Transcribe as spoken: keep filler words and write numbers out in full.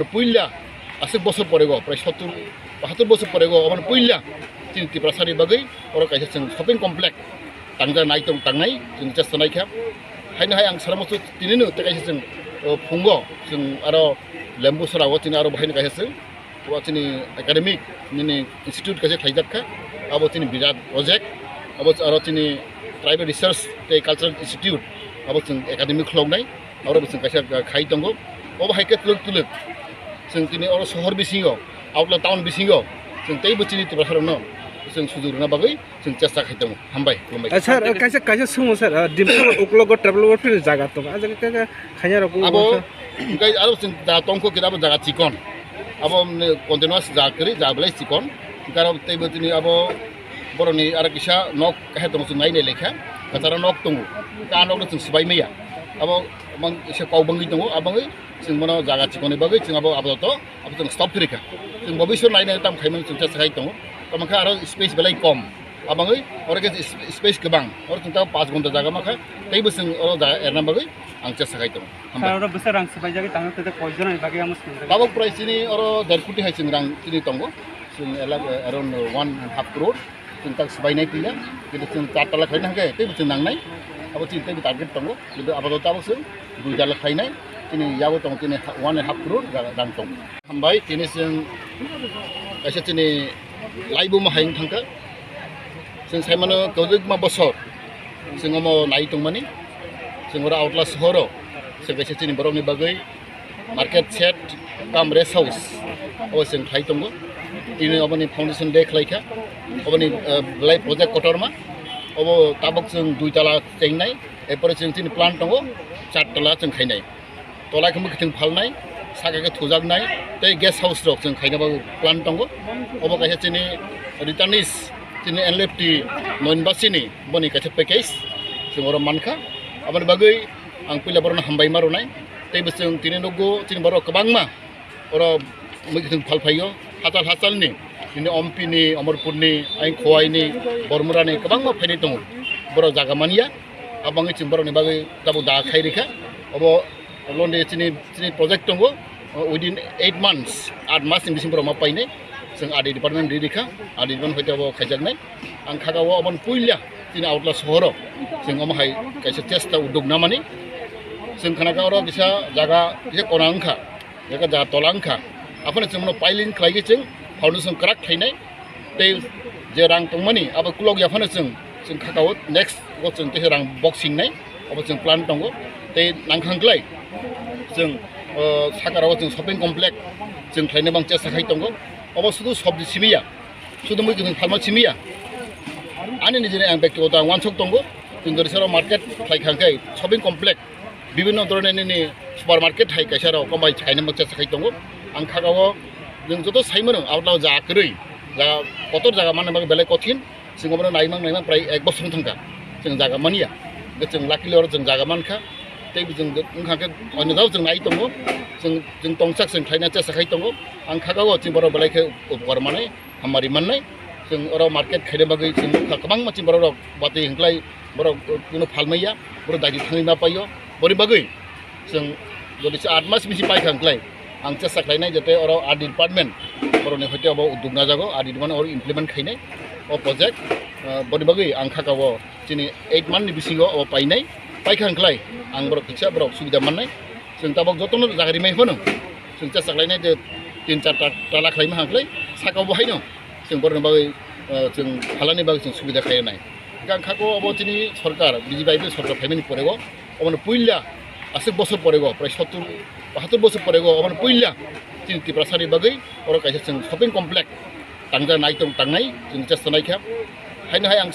Puila aswk bosor porego, prai sottur bahattur bosor porego, obono puila chini Tiprasani bagwi oro kaisa chwng shopping complex tangja nai tong tangnai chwng chesta naikha. Haino hai ang sara muchung tinino tei kaisa chwng, o, phungo chwng aro Lembu sora o chini aro bahaino kaisa chwng o chini academic nini institute kaisa khlaijak kha, abo chini birat project, abo aro chini tribal research tei cultural institute abo chwng academic khuloknai. Oro bo chwng kaisa khai tongo. Obo hai khe twlwk twlwk chwng tini oro sohor bisingo, outlet town bisingo chwng teibo chini Tiprasarokno chwng sujuk rwna bagwi chwng chesta khai tongo. Hambai, khulumbai. Eh, sir, eh, kaisa, kaisa swngmung, sir, eh, Dimsur uklogo development jaga tongo. Ah jaga khe, khe khaina rok abo, sir. Hwnkhe aro chwng jaga tongkho khe abo jaga chikon. Abo, mm, continuous jaga kwrwi, jaga belai chikon. Hwnkhe aro teibo tini abo borokni aro kisa nok hai tongo chwng nai nai lekha. Kwcharo nok tongo. Hwnkhe ah nokno chwng swbai maya. Abo mang kisa kok bangwi tongo. Abangwi chwng bono jaga chikoni bagwi chwng abo apatot abo chwng stop khe rikha. Chwng bobiswt nai nai tam khaimani chwng chesta khai tongo. Tamo khe aro space belai kom. Abangwi oro khe sp-, space kwbang. Oro chwng tamo panch ghonta jaga ma kha. Teibo chwng oro jaga erna bagwi ang chesta khai tongo. Hambai. Sir, oro bwsa rang swbaijagwi tangna tei koijonani bagwi amo swngjago? Tabuk prai chini oro der koti hai chwng rang chini tongo. Chwng elak, eh, around one and half crore. Chwng tak swbainai puila, kintu chwng char tala khlaina hwnkhe teibo chwng nangnai, abo chini teibo target tongo, kintu apatot abo chwng dui tala khlainai, chini yago tongo chini ha-, one and half crore ra-, rang tongo. Hambai, tini chwng kaisa chini laibuma hai wng thangkha, chwng saimano kwbangma bosor chwng omo nai tongmani, chwng oro Agartala sohoro chwng kaisa chini borokni bagwi market shed cum rest house obo chwng khlai tongo. Tini oboni foundation day khlai kha, oboni, eh, belai project kotorma. Obo tabuk chwng dui tala chengnai, erpore chwng chini plan tongo char tala chwng khainai. Tola khe mwkhwtwng phalnai, saka khe thujaknai, tei guest house rok chwng khaina bagwi plan tongo. Obo kaisa chini returnees, chini N L F T noinbasini boni kaisa package chwng oro mankha. Aboni bagwi ang puila borokno hambai ma rwnai. Tei bo chwng tini nukgo chini borok kwbangma oro mwkhwtwng phalphaio, hachal hachalni, nini Ompini, Omorpurni, ayang Khowaini, Bormurani kwbangma phainai tongo. Borok jaga manya, abo wngwi chwng borokni bagwi tabuk da khai rikha. Obo londe chini, chini project tongo, within eight months, aat masni bisingo borok ma painai. Chwng R D department ri rikha, R D department hoite abo khaijaknai. Ang khaka o aboni puila chini Agartala sohoro chwng omo hai kaisa chesta uddog namani. Chwng khnakha oro kisa jaga kisa kona wngkha, jaga jaga tola wngkha. Aphano chwng bono piling khlaigwi chwng foundation kwrak khlainai. Tei je rang tongmani abo kulok yaphano chwng, chwng khaka o next o chwng teisa rang box singnai, obo chwng plan tongo. Tei nangkha hwnkhlai chwng, o, sakara o chwng shopping complex chwng khlaina bang chesta khai tongo. Obo sudu sobji simiya. Sudu mui kwthwng phalma simiya. Ani nijini ang bektigoto ang uansuk tongo. Chwng jodi sero market khlai kha hwnkhe shopping complex bibinno dhoroner nini supermarket hai kaisa rok kombai khaina mokcha sakai tongo. Ang khaka o nwng joto sai mano Agartala o jaga kwrwi, jaga kotor jaga manna bagwi belai kothin. Chwng obono naimang naimang prai ek bosor wng thangkha. Chwng jaga manya. Hwnkhe chwng luckily oro chwng jaga mankha. Tei bo chwng wngkha khe onno jagao chwng nai tongo. Chwng, chwng tongsak chwng khlaina chesta khai tongo. Ang khaka o chini borok belai khe upokar manai. Hamari mannai, chwng oro market khaina bagwi chwng nukha kwbangma chini borok rok batwi hwnkhlai borok, uh, kuno phalmaiya, borok daidi thangwi ma paio. Boni bagwi chwng jodi se aat mas bisi paikha hwnkhlai ang chesta khlainai jate oro R D department borokni hoite obo uddog najago, R D department oro implement khainai o project, uh, boni bagwi ang khaka o chini eight month ni bisingo obo painai, paikha hwnkhlai ang borok kisa borok subida mannai. Chwng tabuk jotono jaga rimai phano chwng chesta khlainai je tin char ta-, tala khlaima hwnkhlai saka obo haino. Chwng borokni bagwi, eh, chwng phalani bagwi chwng subida khainai. Hwnkhe ang khako obo chini sorkar, B J P I P F sorkar phaimani porego, obono puila aswk bosor porego, prai sottur bahattur bosor porego, obono puila chini Tiprasani bagwi oro kaisa chwng shopping complex tangja nai tong tangnai, chwng chesta naikha. Haino hai ang